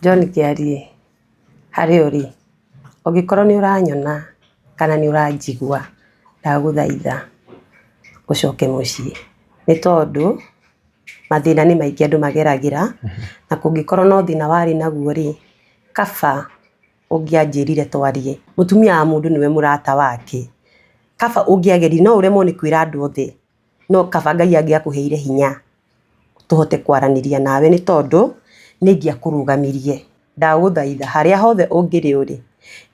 John Kĩarie, harĩa ũrĩ, ũngĩkorwo nĩ ũranyona kana nĩ ũranjigua, ndagũthaitha ũcoke mũciĩ, nĩ tondũ mathĩna nĩ maingĩ andũ mageragĩra, na kũngĩkorwo no thĩna warĩ naguo rĩ, kaba ũngĩanjĩrire twarie. Mũtumia wa mũndũ nĩwe mũrata wake, kaba ũngĩageririe, no ũremwo nĩ kwĩra andũ othe, no kaba Ngai angĩakũheire hinya tũhote kwaranĩria nawe nĩ tondũ nĩ ingĩakũrũgamirie. Ndagũthaitha harĩa hothe ũngĩrĩ ũrĩ,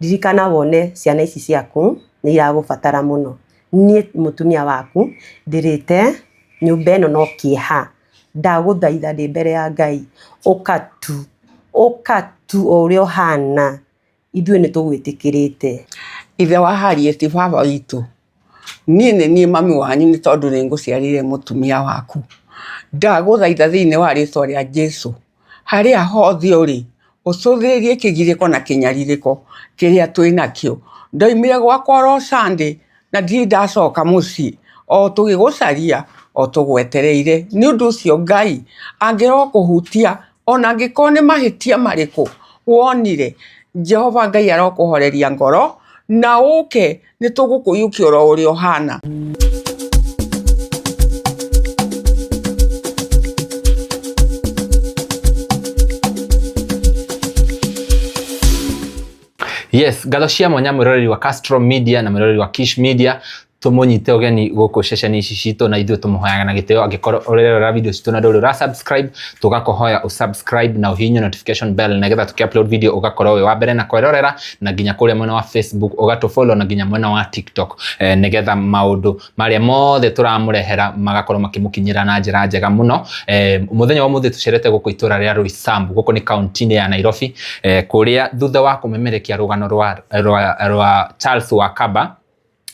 ririkana wone ciana ici ciaku nĩ iragũbatara mũno. Niĩ mũtumia waku ndĩrĩte nyũmba ĩno no kĩeha. Ndagũthaitha ndĩ mbere ya Ngai, ũka tu, ũka tu o ũrĩa ũhana, ithuĩ nĩ tũgwĩtĩkĩrĩte. Ithe wa Harriet baba witũ, niĩ nĩ niĩ mami wanyu nĩ tondũ nĩ ngũciarĩire mũtumia waku. Ndagũthaitha thĩinĩ wa rĩtwa rĩa Jesũ, harĩa hothe ũrĩ, ũcũthĩrĩrie kĩgirĩko na kĩnyarirĩko kĩrĩa twĩ nakĩo. Ndaumire gwakwa oro Sunday na ndirĩ ndacoka mũciĩ, o tũgĩgũcaria, o tũgwetereire. Nĩ ũndũ ũcio Ngai angĩrokũhutia ona angĩkorwo nĩ mahĩtia marĩkũ wonire, Jehova Ngai arokũhoreria ngoro na ũke nĩ tũgũkũiyũkia oro ũrĩa ũhana. Yes, ngatho cia mwanya mwĩroreri wa Castro Media na mwĩroreri wa Kish Media tũmũnyite ũgeni gũkũ ceceni ici citũ na ithuĩ tũmũhoyaga na gĩtĩo angĩkorwo ũrerora video citũ na ndũrĩ ũra subscribe tũgakũhoya ũ subscribe na ũhihinye notification bell nĩgetha tũkĩ upload video ũgakorwo wĩ wa mbere na kwĩrorera na nginya kũrĩa mwena wa Facebook ũgatũ follow na nginya mwena wa TikTok eh, nĩgetha maũndũ marĩa mothe tũramũrehera magakorwo makĩmũkinyĩra na njĩra njega mũno eh, mũthenya wa ũmũthĩ tũcerete gũkũ itũra rĩa Roysambu gũkũ nĩ kaunti-inĩ ya Nairobi eh, kũrĩa thutha wa kũmemerekia rũgano rwa, rwa, rwa Charles Wakaba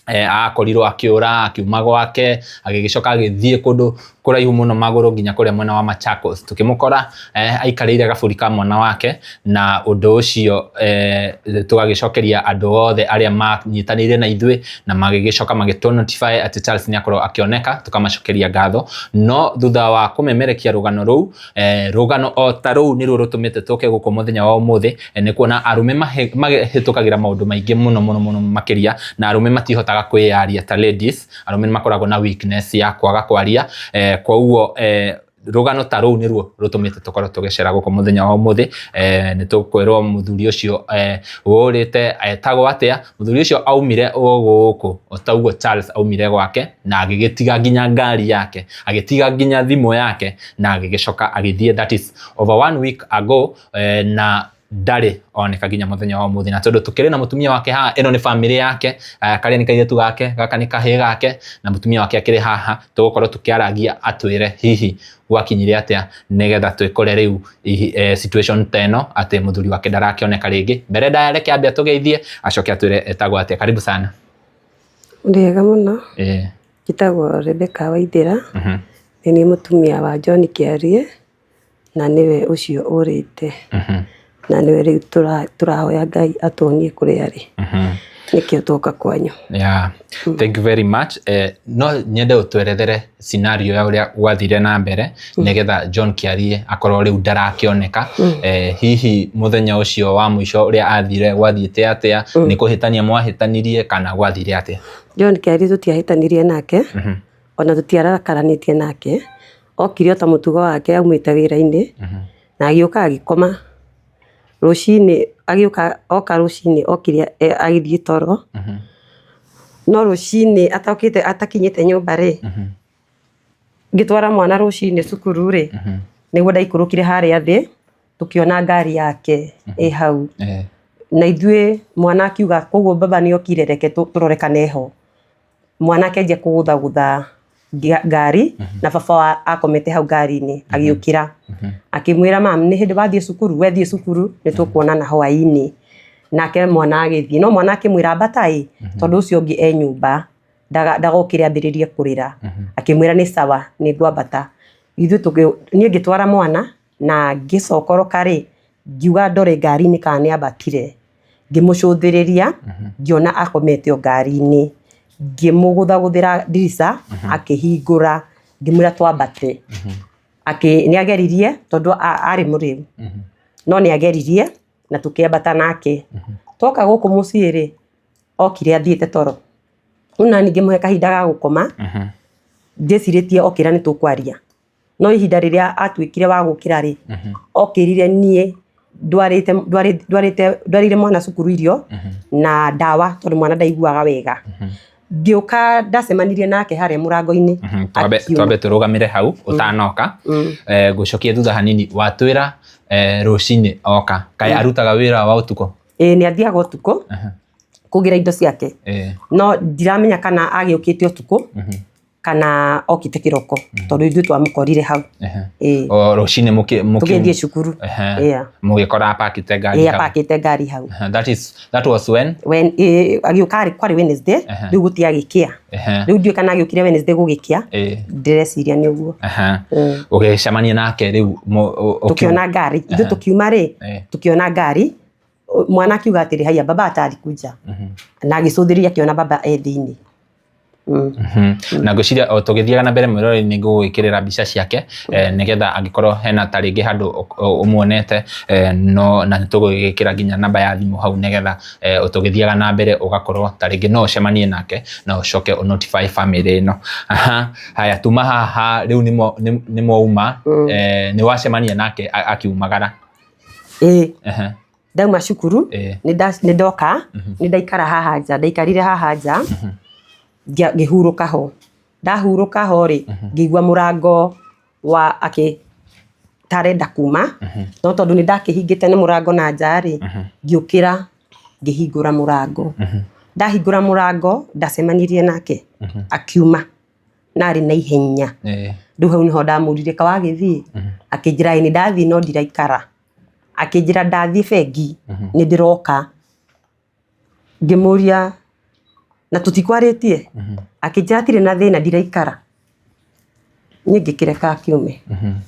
eh, akorirwo akĩũra akiuma gwake agĩgĩcoka agĩthiĩ kũndũ kũraihu mũno magũrũ nginya kũrĩa mwena wa Machakos tũkĩmũkora eh, aikarĩire gaburi ka mwana wake na ũndũ ũcio eh, tũgagĩcokeria andũ othe arĩa manyitanĩire na ithuĩ na magĩgĩcoka magĩtũ notify atĩ Charles nĩ akorwo akĩoneka tũkamacokeria ngatho no thutha wa kũmemerekia rũgano rũu eh, rũgano o ta rũu nĩruo rũtũmĩte tũke gũkũ mũthenya wa ũmũthĩ eh, nĩ kuona arũme mahĩtũkagĩra maũndũ maingĩ mũno mũno mũno makĩria na arũme matihotaga kwĩyaria ta ladies arũme nĩ makoragwo na weakness ya kwaga kwaria eh, koguo eh, rũgano ta rũu nĩruo rũtũmĩte tũkorwo tũgĩcera gũkũ mũthenya wa ũmũthĩ eh, nĩ tũkwĩrwo mũthuri ũcio eh, wũrĩte etagwo atĩa mũthuri ũcio aumire o gũkũ o ta ũguo Charles aumire gwake na agĩgĩtiga nginya ngari yake agĩtiga nginya thimũ yake na agĩgĩcoka agĩthiĩ that is over one week ago eh, na ndarĩ oneka nginya mũthenya wa ũmũthĩ na tondũ tũkĩrĩ na mũtumia wake haha ĩno nĩ bamĩrĩ yake eh, karĩa nĩ kairĩtu gake gaka nĩ kahĩĩ gake na mũtumia wake akĩrĩ haha tũgũkorwo tũkĩarangia atwĩre hihi gwakinyire atĩa nĩgetha twĩkore rĩu eh, situation ta ĩno atĩ mũthuri wake ndarakĩoneka rĩngĩ mbere ndaya reke ambe atũgeithie acoke atwĩre etagwo atĩa karibu sana Ndĩega mũno, eh. njĩtagwo Rebecca Waithĩra, nĩ niĩ mũtumia wa John Kĩarie. Na nĩwe ũcio ũrĩte. Na nĩwe rĩu tũrahoya Ngai atuonie kũrĩa arĩ. Nĩkĩo tuoka kwanyu. Yeah. Thank you very much. Eh, no nyende ũtwerethere scenario ya ũrĩa gwathire na mbere nĩgetha John Kĩarie akorwo rĩu ndarakĩoneka. Eh, hihi mũthenya ũcio wa mũico ũrĩa athire gwathiĩte atĩa? Nĩ kũhĩtania mwahĩtanirie kana gwathire atĩa? John Kĩarie tũtiahĩtanirie nake, ona tũtiarakaranĩtie nake. Okire o ta mũtugo wake aumĩte wĩra-inĩ, na agĩũka agĩkoma. Rũcinĩ agĩũka oka rũcinĩ okire agĩthiĩ toro, no rũcinĩ atokĩte atakinyĩte nyũmba rĩ, ngĩtwara mwana rũcinĩ cukuru rĩ, nĩguo ndaikũrũkire harĩa thĩ, tũkĩona ngari yake ĩ hau. Na ithuĩ mwana akiuga koguo baba nĩ okire reke tũrore kana eho. Mwana akĩanjia kũgũthagũtha ngari na baba akomete hau ngari-inĩ agĩũkĩra. Akĩmwĩra mum nĩ hĩndĩ wathiĩ cukuru? We thiĩ cukuru nĩ tũkuonana hwainĩ. Nake mwana agĩthiĩ, no mwana akĩmwĩra ambata ĩ, tondũ ũcio ũngĩ e nyũmba ndagokĩre ambĩrĩrie kũrĩra. Akĩmwĩra nĩ sawa nĩ ngwambata. Ithuĩ niĩ ngĩtwara mwana na ngĩcokoroka rĩ, ngiuga ndore ngari-inĩ kana nĩ ambatire. Ngĩmũcũthĩrĩria, ngĩona akomete o ngari-inĩ. Ngĩmũgũthagũthĩra ndirica, akĩhingũra, ngĩmwĩra twambate. Nĩ ageririe tondũ arĩ mũrĩu. No nĩ ageririe na tũkĩambata nake. Twoka gũkũ mũciĩ rĩ, okire athiĩte toro. Rĩu nani ngĩmũhe kahinda ga gũkoma, ndĩcirĩtie okĩra nĩ tũkwaria. No ihinda rĩrĩa atuĩkire wa gũkĩra rĩ, okĩrire niĩ ndwarĩte ndwarĩte ndwarĩire mwana cukuru irio na ndawa tondũ mwana ndaiguaga wega. Ngĩũka ndacemanirie nake harĩa mũrango-inĩ. Twambe akiuma. twambe tũrũgamĩre hau ũtanoka. Ngũcokie thutha hanini watwĩra rũcinĩ oka kaĩ arutaga wĩra wa ũtukũ? Ĩĩ nĩ athiaga ũtukũ kũgĩra indo ciake. No ndiramenya kana agĩũkĩte ũtukũ kana okĩte kĩroko tondũ ithuĩ twamũkorire hau. Ĩĩ. O rũcinĩ mũkĩ mũkĩ Tũgĩthiĩ cukuru. Yeah. Mũgĩkora apakĩte ngari Ĩĩ hau. apakĩte ngari hau. That is that was when? When ĩĩ agĩũka arĩ kwarĩ Wednesday rĩu gũtiagĩkĩa. Rĩu ndiũĩ kana agĩũkire Wednesday gũgĩkĩa. Ndĩreciria nĩ ũguo. Ũgĩcemania nake rĩu Tũkĩona ngari. Ithuĩ tũkiuma rĩ, tũkĩona ngari mwana akiuga atĩrĩ haiya baba atarikuja. Na agĩcũthĩrĩria akĩona baba e thĩinĩ. Na ngwĩciria o tũgĩthiaga na mbere mwĩroreri nĩ ngũgwĩkĩrĩra mbica ciake nĩgetha angĩkorwo hena ta rĩngĩ handũ ũmuonete no na nĩ tũgũgĩkĩra nginya namba ya thimũ hau nĩgetha tũgĩthiaga na mbere ũgakorwo ta rĩngĩ no ũcemanie nake na ũcoke ũ notify family ĩno. Aha, haya tuma haha rĩu nĩ mwauma nĩ wacemania nake akiumagara. Ĩĩ. Ndauma cukuru nĩ ndoka nĩ ndaikara haha nja, ndaikarire haha nja ngĩhurũka ho. Ndahurũka ho rĩ, ngĩigua mũrango wa akĩ ta arenda kuma, no tondũ nĩ ndakĩhingĩte na mũrango na nja rĩ, ngĩũkĩra ngĩhingũra mũrango. Ndahingũra mũrango ndacemanirie nake akiuma na arĩ na ihenya. Rĩu hau nĩho ndamũririe kaĩ wagĩthiĩ? Akĩnjĩra ĩĩ nĩ ndathiĩ no ndiraikara. Akĩnjĩra ndathiĩ bengi nĩ ndĩroka. Ngĩmũria na tũtikwarĩtie? Akĩnjĩra hatirĩ na thĩna ndiraikara. Niĩ ngĩkĩreka akiume.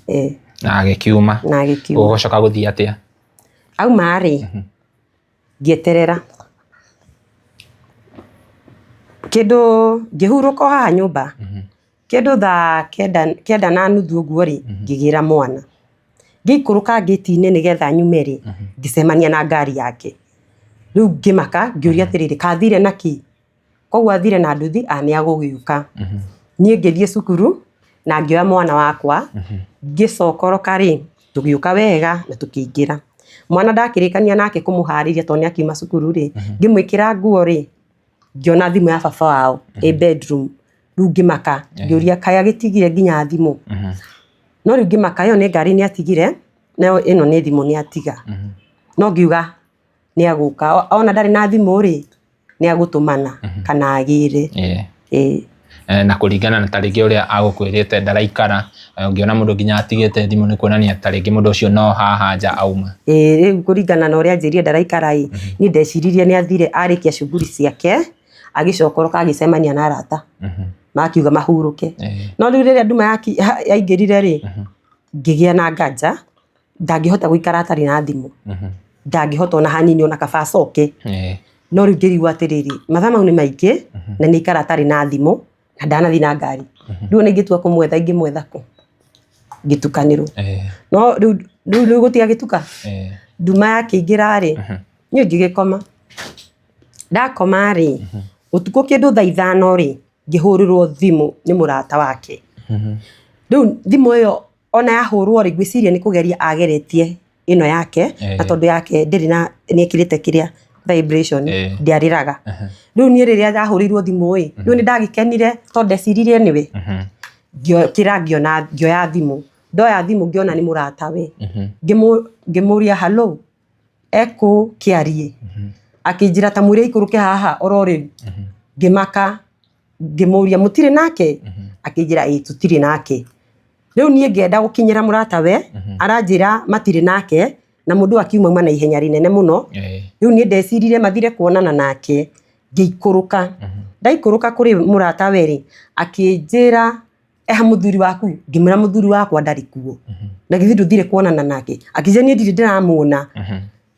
Ĩĩ. Na agĩkiuma. Na agĩkiuma. Gũgũcoka gũthiĩ atĩa? Auma rĩ, ngĩeterera kĩndũ ngĩhurũka o haha nyũmba. Kĩndũ thaa kenda na nuthu ũguo rĩ, ngĩgĩra mwana. Ngĩikũrũka ngĩti-inĩ nĩgetha nyume rĩ, ngĩcemania na ngari yake. Rĩu ngĩmaka ngĩũria atĩrĩrĩ, kathire na kĩ? Koguo athire na nduthi a nĩ agũgĩũka. Niĩ ngĩthiĩ cukuru na ngĩoya mwana wakwa, ngĩcokoroka rĩ, tũgĩũka wega na tũkĩingĩra. Mwana ndakĩrĩkania nake kũmũharĩria tondũ nĩ akiuma cukuru rĩ, ngĩmwĩkĩra nguo rĩ, ngĩona thimũ ya baba wao ĩ bedroom. Rĩu ngĩmaka, ngĩũria kaĩ agĩtigire nginya thimũ? No rĩu ngĩmaka ĩyo nĩ ngari nĩ atigire, nayo ĩno nĩ thimũ nĩ atiga. No ngiuga nĩ agũka, ona ndarĩ na thimũ rĩ, nĩ agũtũmana kana agĩre. Ĩĩ. Na kũringana na ta rĩngĩ ũrĩa agũkwĩrĩte ndaraikara, ũngĩona mũndũ nginya atigĩte thimũ nĩ kuonania ta rĩngĩ mũndũ ũcio no haha nja auma. Ĩĩ rĩu kũringana na ũrĩa anjĩrire ndaraikara ĩ, niĩ ndeciririe nĩ athire arĩkia shughuli ciake, agĩcokoroka agĩcemania na arata, makiuga mahurũke. No rĩu rĩrĩa nduma yaingĩrire rĩ, ngĩgĩa na nganja, ndangĩhota gũikara atarĩ na thimũ. Ndangĩhota ona hanini ona kaba acoke. No rĩu ngĩrigwo atĩrĩrĩ, mathaa mau nĩ maingĩ na nĩ aikara atarĩ na thimũ na ndanathiĩ na ngari. Rĩu ona ingĩtua kũmwetha ingĩmwetha kũ? Ngĩtukanĩrwo. No rĩu rĩu gũtiagĩtuka. Nduma yakĩingĩra rĩ, niĩ ngĩgĩkoma. Ndakoma rĩ, ũtukũ kĩndũ thaa ithano rĩ, ngĩhũrĩrwo thimũ nĩ mũrata wake. Rĩu thimũ ĩyo ona yahũrwo rĩ, ngwĩciria nĩ kũgeria ageretie ĩno yake, na tondũ yake ndĩrĩ na nĩ ĩkĩrĩte kĩrĩa vibration ndĩarĩraga. Rĩu niĩ rĩrĩa ndahũrĩirwo thimũ ĩ, rĩu nĩ ndagĩkenire tondũ ndeciririe nĩwe. Ngĩokĩra ngĩona ngĩoya thimũ, ndoya thimũ ngĩona nĩ mũratawe. Ngĩmũria hello, ekũ Kĩariĩ? Akĩnjĩra ta mwĩre aikũrũke haha oro rĩu. Ngĩmaka ngĩmũria mũtirĩ nake? Akĩnjĩra ĩĩ tũtirĩ nake. Rĩu niĩ ngĩenda gũkinyĩra mũratawe, aranjĩra matirĩ nake, na mũndũ akiuma auma na ihenya rĩnene mũno. Rĩu niĩ ndeciririe mathire kuonana nake, ngĩikũrũka. Ndaikũrũka kũrĩ mũratawe rĩ, akĩnjĩra eha mũthuri waku? Ngĩmwĩra mũthuri wakwa ndarĩ kuo. Na githĩ ndũthire kuonana nake? Akĩnjĩra niĩ ndirĩ ndĩramuona.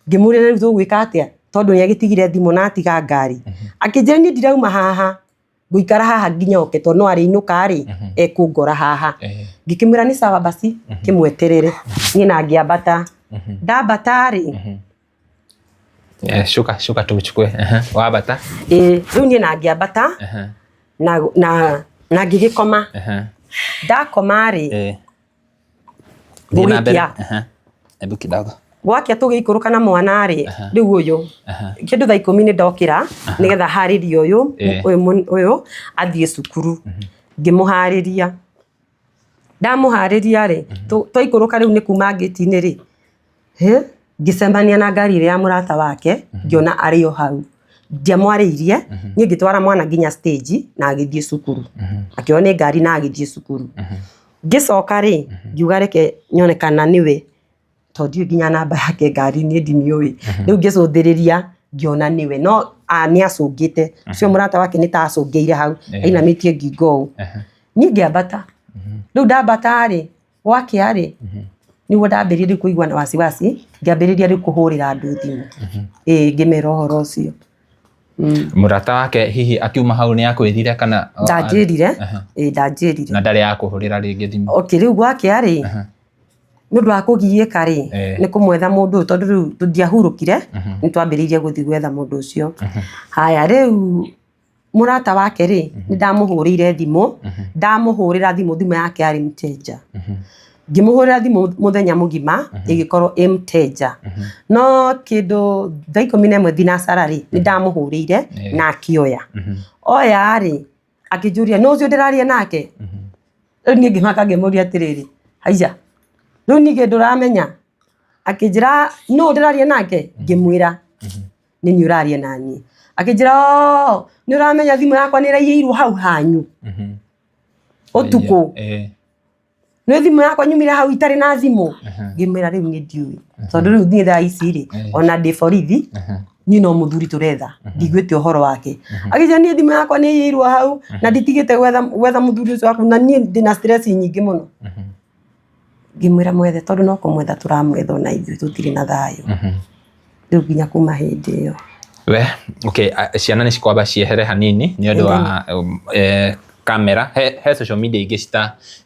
Ngĩmũria rĩu tũgwĩka atĩa tondũ nĩ agĩtigire thimũ na atiga ngari. Akĩnjĩra niĩ ndirauma haha, ngũikara haha nginya oke tondũ no arĩinũka rĩ, ekũngora haha. Ngĩkĩmwĩra nĩ sawa basi, kĩmweterere. Niĩ na ngĩambata. Ndambata rĩ, Eh, shuka shuka tuchukue. Ehe, wambata. Ĩĩ, rĩu niĩ na ngĩambata na ngĩgĩkoma. Ndakoma rĩ, Thiĩ na mbere. Gũgĩkĩa. Hebu kidogo. Gwakĩa tũgĩikũrũka na mwana rĩ, rĩu ũyũ kĩndũ thaa 10 nĩ ndokĩra nĩgetha harĩrie ũyũ, ũyũ ũyũ athiĩ cukuru. Ngĩmũharĩria, ndamũharĩria rĩ, twaikũrũka rĩu nĩ kuma ngĩti-inĩ rĩ, hĩ, ngĩcemania na ngari ĩrĩa ya mũrata wake, ngĩona arĩ o hau. Ndiamwarĩirie, niĩ ngĩtwara mwana nginya stage na agĩthiĩ cukuru. Akĩoywo nĩ ngari na agĩthiĩ cukuru. Ngĩcoka rĩ, ngiuga reke nyone kana nĩwe, tondũ ndiũĩ nginya namba yake ngari niĩ ndimĩũĩ. Rĩu ngĩcũthĩrĩria ngĩona nĩwe, no nĩ acũngĩte, ũcio mũrata wake nĩ ta acũngĩire hau, ainamĩtie ngingo ũũ. Niĩ ngĩambata, rĩu ndambata rĩ, gwakĩa rĩ, nĩguo ndambĩrĩirie rĩu kũigua na wasiwasi, ngĩambĩrĩria rĩu kũhũrĩra andũ thimũ, ĩĩ ngĩmera ũhoro ũcio. Mũrata wake hihi akiuma hau nĩ akwĩrire kana? Ndanjĩrire, ĩĩ ndanjĩrire. Na ndarĩ akũhũrĩra rĩngĩ thimũ? Okay, rĩu gwakĩa rĩ, nĩ ũndũ wa kũgiĩka rĩ, nĩ kũmwetha mũndũ ũyũ tondũ rĩu ndiahurũkire, nĩ twambĩrĩirie gũthiĩ gwetha mũndũ ũcio. Haya rĩu mũrata wake rĩ, nĩ ndamũhũrĩire thimũ, ndamũhũrĩra thimũ, thimũ yake yarĩ mteja. Ngĩmũhũrĩra thimũ mũthenya mũgima, ĩgĩkorwo ĩ mteja. No kĩndũ thaa 11 thinacara rĩ, nĩ ndamũhũrĩire na akĩoya. Oya rĩ, akĩnjũria nũ ũcio ndĩraria nake? Rĩu niĩ ngĩmaka ngĩmũria atĩrĩrĩ, haiya, rĩu ningĩ ndũramenya? Akĩnjĩra nũ ndĩraria nake? Ngĩmwĩra nĩ niĩ ũraria naniĩ. Akĩnjĩra oo, nĩ ũramenya thimũ yakwa nĩ ĩraiyĩirwo hau hanyu ũtukũ. Nĩ thimũ yakwa nyumire hau itarĩ na thimũ. Ngĩmwĩra rĩu niĩ ndiũĩ, tondũ rĩu niĩ thaa ici rĩ, ona ndĩ borithi, niĩ no mũthuri tũretha, ndiguĩte ũhoro wake. Akĩnjĩra niĩ thimũ yakwa nĩ ĩiyĩirwo hau na nditigĩte gwetha mũthuri ũcio waku na niĩ ndĩna stress nyingĩ mũno. Ngĩmwĩra mwethe tondũ no kũmwetha tũramwetha ona ithuĩ tũtirĩ na thayũ. Rĩu nginya kuma hĩndĩ ĩyo. We, okay, ciana nĩ cikwamba ciehere hanini nĩ ũndũ wa kamera. He social media ingĩ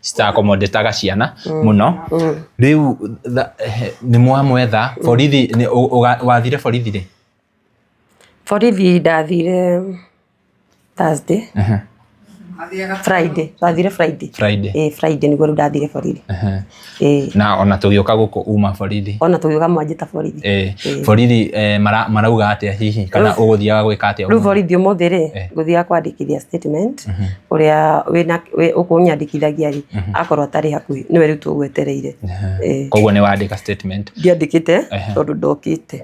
cita accommodate ciana mũno. Rĩu nĩ mwamwetha borithi, wathire borithi rĩ? Borithi ndathire Thursday. Friday, twathire Friday. Friday. Ĩĩ Friday nĩguo rĩu ndathire borithi. Ĩĩ. Na ona tũgĩũka gũkũ uma borithi. Ona tũgĩũka mwanjĩta borithi. Ĩĩ. Borithi marauga atĩa hihi kana ũgũthiaga gwĩka atĩa? Rĩu borithi ũmũthĩ rĩ, ngũthiaga kwandĩkithia statement ũrĩa wĩna ũkũnyandĩkithagia rĩ, akorwo atarĩ hakuhĩ nĩwe rĩu tũgwetereire. Ĩĩ. Koguo nĩ wandĩka statement? Ndiandĩkĩte tondũ ndokĩte.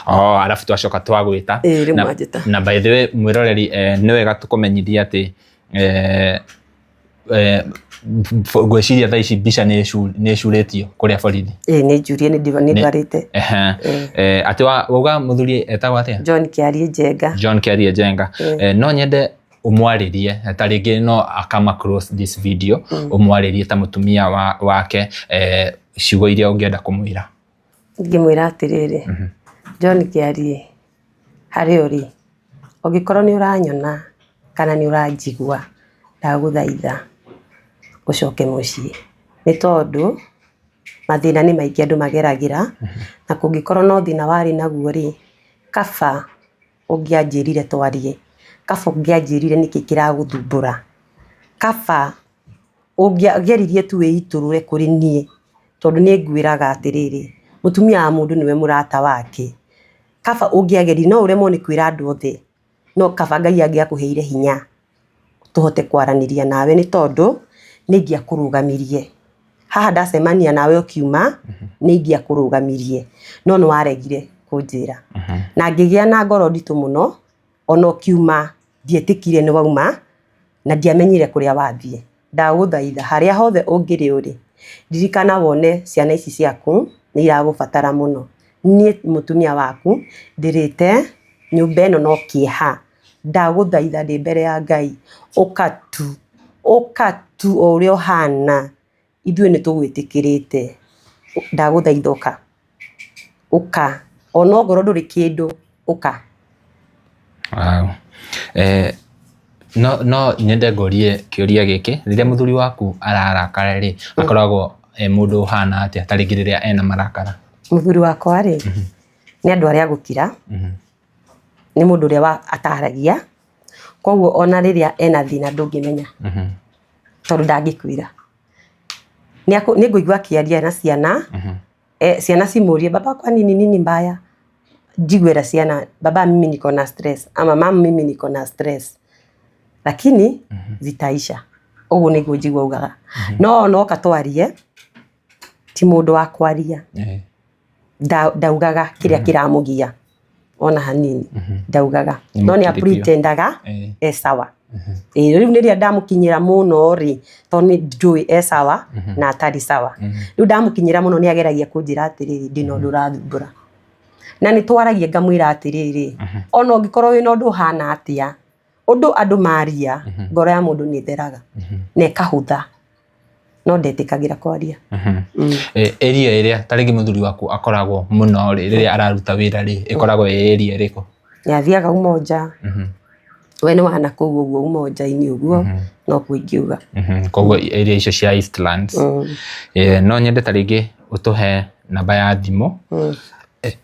Oh, arabu twacoka twagwĩta. Ĩĩ rĩu mwanjĩta. Na by the way mwĩroreri, nĩ wega tũkũmenyithia atĩ ngwĩciria thaa ici mbica nĩ ĩcurĩtio kũrĩa borithi. Ĩĩ nĩ njurie, nĩ ndwarĩte. Atĩ wauga mũthuri etagwo atĩa? John Kĩarie Njenga. John Kĩarie Njenga. No nyende ũmwarĩrie, ta rĩngĩ no come across this video, ũmwarĩrie ta mũtumia wake, ciugo iria ũngĩenda kũmwĩra. Ingĩmwĩra atĩrĩrĩ, John Kĩarie, harĩa ũrĩ, ũngĩkorwo nĩ ũranyona kana nĩ ũranjigua, ndagũthaitha ũcoke mũciĩ, nĩ tondũ mathĩna nĩ maingĩ andũ mageragĩra, na kũngĩkorwo no thĩna warĩ naguo rĩ, kaba ũngĩanjĩrire twarie, kaba ũngĩanjĩrire nĩkĩ kĩragũthumbũra, kaba ũngĩageririe tu wĩitũrũre kũrĩ niĩ, tondũ nĩ ngwĩraga atĩrĩrĩ, mũtumia wa mũndũ nĩwe mũrata wake. Kaba ũngĩageririe, no ũremwo nĩ kwĩra andũ othe, no kaba Ngai angĩakũheire hinya tũhote kwaranĩria nawe nĩ tondũ nĩ ingĩakũrũgamirie. Haha ndacemania nawe ũkiuma, nĩ ingĩakũrũgamirie, no nĩ waregire kũnjĩra. Na ngĩgĩa na ngoro nditũ mũno, ona ũkiuma ndietĩkire nĩ wauma, na ndiamenyire kũrĩa wathiĩ. Ndagũthaitha harĩa hothe ũngĩrĩ ũrĩ, ririkana wone ciana ici ciaku nĩ iragũbatara mũno. Niĩ mũtumia waku ndĩrĩte nyũmba ĩno no kĩeha. Ndagũthaitha ndĩ mbere ya Ngai, ũka tu, ũka tu o ũrĩa ũhana, ithuĩ nĩ tũgwĩtĩkĩrĩte. Ndagũthaitha ũka, ũka, ona ongorwo ndũrĩ kĩndũ, ũka. Wow. No nyende ngũrie kĩũria gĩkĩ, rĩrĩa mũthuri waku ararakara rĩ, akoragwo e mũndũ ũhana atĩa, ta rĩngĩ rĩrĩa ena marakara? Mũthuri wakwa rĩ, nĩ andũ arĩa gũkira, nĩ mũndũ ũrĩa ataragia, koguo ona rĩrĩa ena thĩna ndũngĩmenya, tondũ ndangĩkwĩra. Nĩ ngũigua akĩaria na ciana, ciana cimũrie baba kwani ni nini mbaya? Njiguĩra ciana baba mimi niko na stress ama mum mimi niko na stress, lakini zitaisha. Ũguo nĩguo njigua augaga. No ona oka twarie, ti mũndũ wa kwaria. Ndaugaga kĩrĩa kĩramũgia ona hanini, ndaugaga. Nĩ No nĩ mũkiri biũ. apretendaga e sawa. Ĩĩ rĩu rĩrĩa ndamũkinyĩra mũno rĩ, tondũ nĩ njũĩ e sawa na atarĩ sawa. Rĩu ndamũkinyĩra mũno nĩ ageragia kũnjĩra atĩrĩrĩ, ndĩna ũndũ ũrathumbũra. Na nĩ twaragia ngamwĩra atĩrĩrĩ, ona ũngĩkorwo wĩna ũndũ ũhana atĩa, ũndũ andũ maria, ngoro ya mũndũ nĩ ĩtheraga na ĩkahũtha. No ndetĩkagĩra kwaria. Area ĩrĩa ta rĩngĩ mũthuri waku akoragwo mũno rĩ, rĩrĩa araruta wĩra rĩ, ĩkoragwo ĩ area ĩrĩkũ? Nĩ athiaga Umoja. We nĩ wa nakũu ũguo Umoja-inĩ ũguo, nokuo ingiuga. Koguo area icio cia Eastlands. No nyende ta rĩngĩ ũtũhe namba ya thimũ,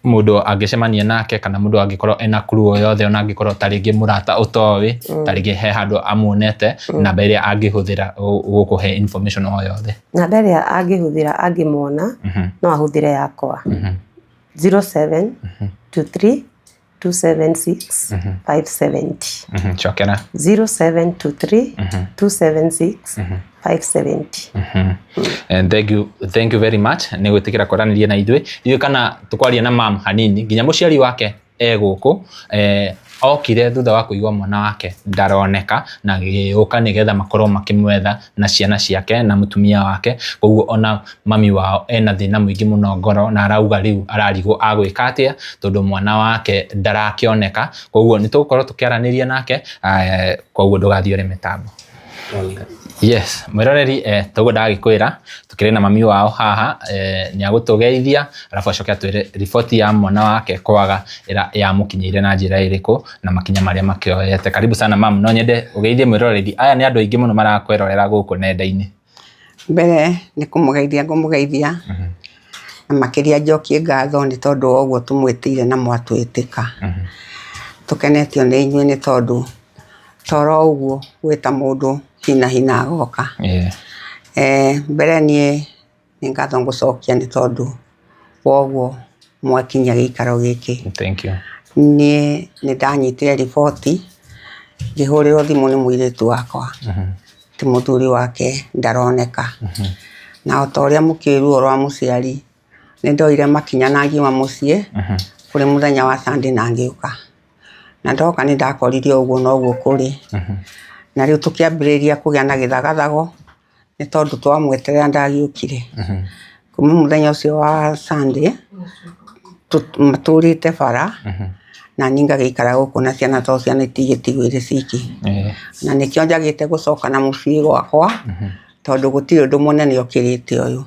mũndũ angĩcemania nake kana mũndũ angĩkorwo ena clue o yothe, ona angĩkorwo ta rĩngĩ mũrata ũtoĩ, ta rĩngĩ he handũ amuonete, namba ĩrĩa angĩhũthĩra gũkũhe information o yothe. Namba ĩrĩa angĩhũthĩra angĩmwona, no ahũthĩre yakwa. 0723 276 570. Cokera. 0723 276 570. And thank you, thank you very much nĩ gwĩtĩkĩra kwaranĩria na ithuĩ. Ithuĩ kana tũkwaria na mam hanini nginya mũciari wake e gũkũ, okire thutha wa kũigua mwana wake ndaroneka na gĩũka nĩgetha makorwo makĩmwetha na ciana ciake na mũtumia wake. Koguo ona mami wao ena thĩna mũingĩ mũno ngoro na arauga rĩu ararigwo agwĩka atĩa tondũ mwana wake ndarakĩoneka. Koguo nĩ tũgũkorwo tũkĩaranĩria nake, koguo ndũgathiĩ ũrĩ mĩtambo. Yes, mwĩroreri, toguo ndagĩkwĩra tũkĩrĩ na mami wao haha, nĩ agũtũgeithia arabu acoke atwĩre riboti ya mwana wake kwaga yamũkinyĩire na njĩra ĩrĩkũ na makinya marĩa makĩoyete. Karibu sana mam, no nyende ũgeithie mwĩroreri. Aya nĩ andũ aingĩ mũno marakwĩrorera gũkũ nenda-inĩ. Mbere nĩ kũmũgeithia ngũmũgeithia, na makĩria njokie ngatho nĩ tondũ wa ũguo tũmwĩtĩire na mwatwĩtĩka. Tũkenetio nĩ inyuĩ nĩ tondũ toro ũguo gwĩta mũndũ hi na hi na agoka. Mbere niĩ nĩ ngatho ngũcokia nĩ tondũ wa ũguo mwakinyia gĩikaro gĩkĩ. Thank you. Niĩ nĩ ndanyitire riboti ngĩhũrĩrwo thimũ nĩ mũirĩtu wakwa atĩ mũthuri wake ndaroneka. Na o ta ũrĩa mũkĩũĩ ruo rwa mũciari, nĩ ndoire makinya na ngiuma mũciĩ kũrĩ mũthenya wa Sunday na ngĩũka. Na ndoka nĩ ndakorire ũguo noguo kũrĩ. Na rĩu tũkĩambĩrĩria kũgĩa na gĩthagathago nĩ tondũ twamweterera ndagĩũkire. Kuma mũthenya ũcio wa Sunday, matũrĩte bara, na niĩ ngagĩikara gũkũ na ciana tondũ ciana itigĩtigwo irĩ ciki. Na nĩkĩo njagĩte gũcoka na mũciĩ gwakwa, tondũ gũtirĩ ũndũ mũnene ũkĩrĩte ũyũ.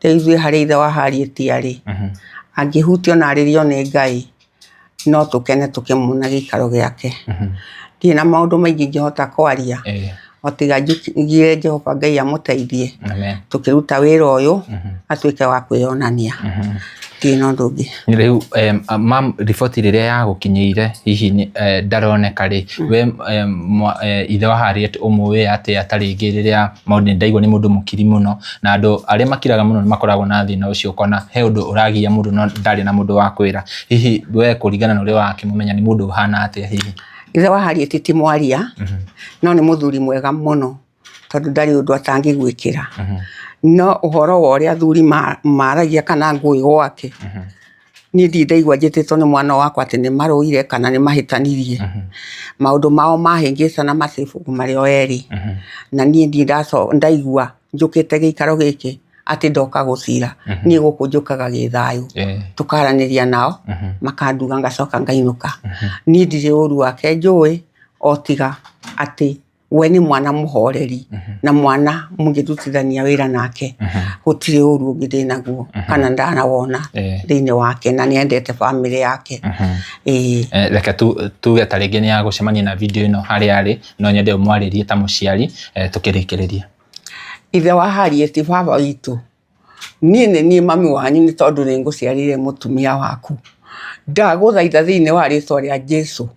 Rĩu ithuĩ harĩa ithe wa Harriet arĩ, angĩhutio na arĩrio nĩ Ngai, no tũkene tũkĩmuona gĩikaro gĩake. Ndirĩ na maũndũ maingĩ ingĩhota kwaria, o tiga njugire Jehova Ngai amũteithie, tũkĩruta wĩra ũyũ, atuĩke wa kwĩyonania. Ndirĩ na ũndũ ũngĩ. Rĩu mam, riboti rĩrĩa yagũkinyĩire hihi ndaroneka rĩ, we ithe wa Harriet ũmũĩ atĩa? Ta rĩngĩ rĩrĩa maũndũ nĩ ndaigua nĩ mũndũ mũkiri mũno, na andũ arĩa makiraga mũno nĩ makoragwo na thĩna ũcio, ũkona he ũndũ ũragia mũndũ no ndarĩ na mũndũ wa kwĩra. Hihi we kũringana na ũrĩa wakĩmũmenya nĩ mũndũ ũhana atĩa hihi? Ithe wa Harriet ti mwaria, no nĩ mũthuri mwega mũno tondũ ndarĩ ũndũ atangĩgwĩkĩra. No ũhoro wa ũrĩa athuri maragia kana ngũĩ gwake, niĩ ndirĩ ndaigua njĩtĩtwo nĩ mwana wakwa atĩ nĩ marũire kana nĩ mahĩtanirie. Maũndũ mao mahĩngĩcana macibũ marĩ o erĩ. Na niĩ ndirĩ ndaigua njũkĩte gĩikaro gĩkĩ atĩ ndoka gũcira. Niĩ gũkũ njũkaga gĩthayũ. Tũkaranĩria nao, makanduga ngacoka ngainũka. Niĩ ndirĩ ũru wake njũĩ, o tiga atĩ we nĩ mwana mũhoreri na mwana mũngĩrutithania wĩra nake. Gũtirĩ ũru ũngĩ ndĩnaguo kana ndanawona thĩinĩ wake, na nĩ endete bamĩrĩ yake. Ĩĩ. Reke tuge ta rĩngĩ nĩ agũcemania na video ĩno harĩa arĩ, no nyende ũmwarĩrie ta mũciari, tũkĩrĩkĩrĩria. Ithe wa Harriet baba witũ, Niĩ nĩ niĩ mami wanyu nĩ tondũ nĩ ngũciarĩire mũtumia waku. Ndagũthaitha thĩinĩ wa rĩtwa rĩa Jesu,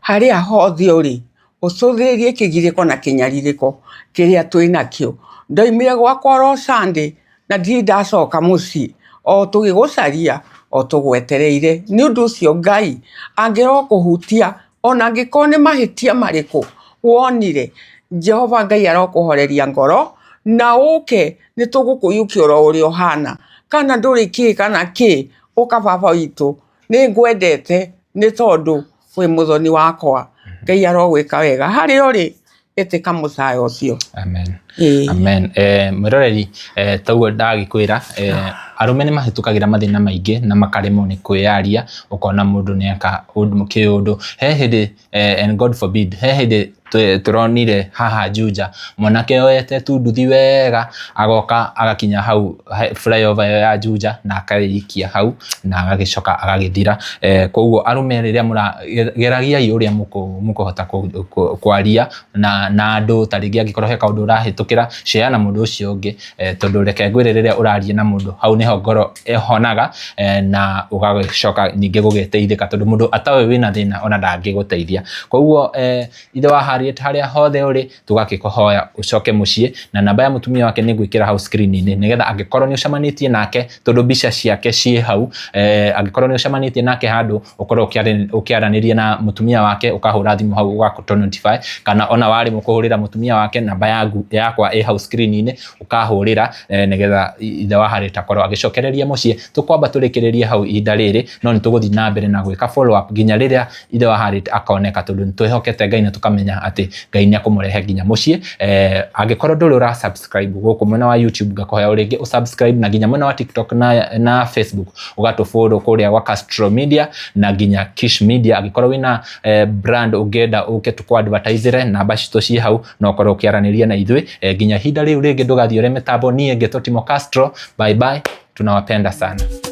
harĩa hothe ũrĩ, ũcũthĩrĩrie kĩgirĩko na kĩnyarirĩko kĩrĩa twĩ nakĩo. Ndoimire gwakwa oro Sunday na ndirĩ ndacoka mũciĩ, o tũgĩgũcaria, o tũgwetereire. Nĩ ũndũ ũcio Ngai angĩrokũhutia ona angĩkorwo nĩ mahĩtia marĩkũ wonire, Jehova Ngai arokũhoreria ngoro na ũke nĩ tũgũkũiyũkia oro ũrĩa ũhana. Kana ndũrĩ kĩ kana kĩ, ũka baba witũ, nĩ ngwendete nĩ tondũ wĩ mũthoni wakwa. Ngai arogwĩka wega. Harĩa ũrĩ, ĩtĩka mũcayo ũcio. Amen. Amen. Mwĩroreri, toguo ndagĩkwĩra, arũme nĩ mahĩtũkagĩra mathĩna maingĩ na makaremwo nĩ kwĩyaria, ũkona mũndũ nĩ eka kĩũndũ. He hĩndĩ, and God forbid, he hĩndĩ tũronire haha Juja, mwanake oete tu nduthi wega, agoka agakinya hau flyover ĩyo ya Juja na akaikia hau na agagĩcoka agagĩthira. Koguo arũme rĩrĩa mũra, geragiai ũrĩa mũkũhota kwaria na andũ, ta rĩngĩ angĩkorwo he kaũndũ ũrahĩtũkĩra, share na mũndũ ũcio ũngĩ, tondũ reke ngwĩre rĩrĩa ũraria na mũndũ, hau nĩho ngoro ĩhonaga na ũgagĩcoka ningĩ gũgĩteithĩka, tondũ mũndũ atoĩ wĩna thĩna ona ndangĩgũteithia. Koguo ithe wa Harriet harĩa hothe ũrĩ, tũgakĩkũhoya ũcoke mũciĩ, na namba ya mũtumia wake nĩ ngwĩkĩra hau screen-inĩ, nĩgetha angĩkorwo nĩ ũcemanĩtie nake, tondũ mbica ciake ciĩ hau, angĩkorwo nĩ ũcemanĩtie nake handũ, ũkorwo ũkĩaranĩria na mũtumia wake, ũkahũra thimũ hau ũgatũ notify, kana ona waremwo kũhũrĩra mũtumia wake, namba yakwa ĩ hau screen-inĩ, ũkahũrĩra nĩgetha ithe wa Harriet akorwo agĩcokereria mũciĩ. Tũkwamba tũrĩkĩrĩrie hau ihinda rĩrĩ, no nĩ tũgũthiĩ na mbere na gwĩka follow up nginya rĩrĩa ithe wa Harriet akoneka, tondũ nĩ twĩhokete Ngai na tũkamenya atĩ Ngai nĩ akũmũrehe nginya mũciĩ. Angĩkorwo ndũrĩ ũra subscribe gũkũ mwena wa YouTube, ngakũhoya o rĩngĩ ũ subscribe, na nginya mwena wa TikTok na Facebook ũgatũ follow kũrĩa gwa Castro Media na nginya Kish Media. Angĩkorwo wĩna brand ũngĩenda ũke tũkũ advertise, namba citũ ciĩ hau, no ũkorwo ũkĩaranĩria na ithuĩ. Nginya ihinda rĩu rĩngĩ, ndũgathiĩ ũrĩ mĩtambo. Niĩ ngetwo Timo Castro. Bye bye, tunawapenda sana.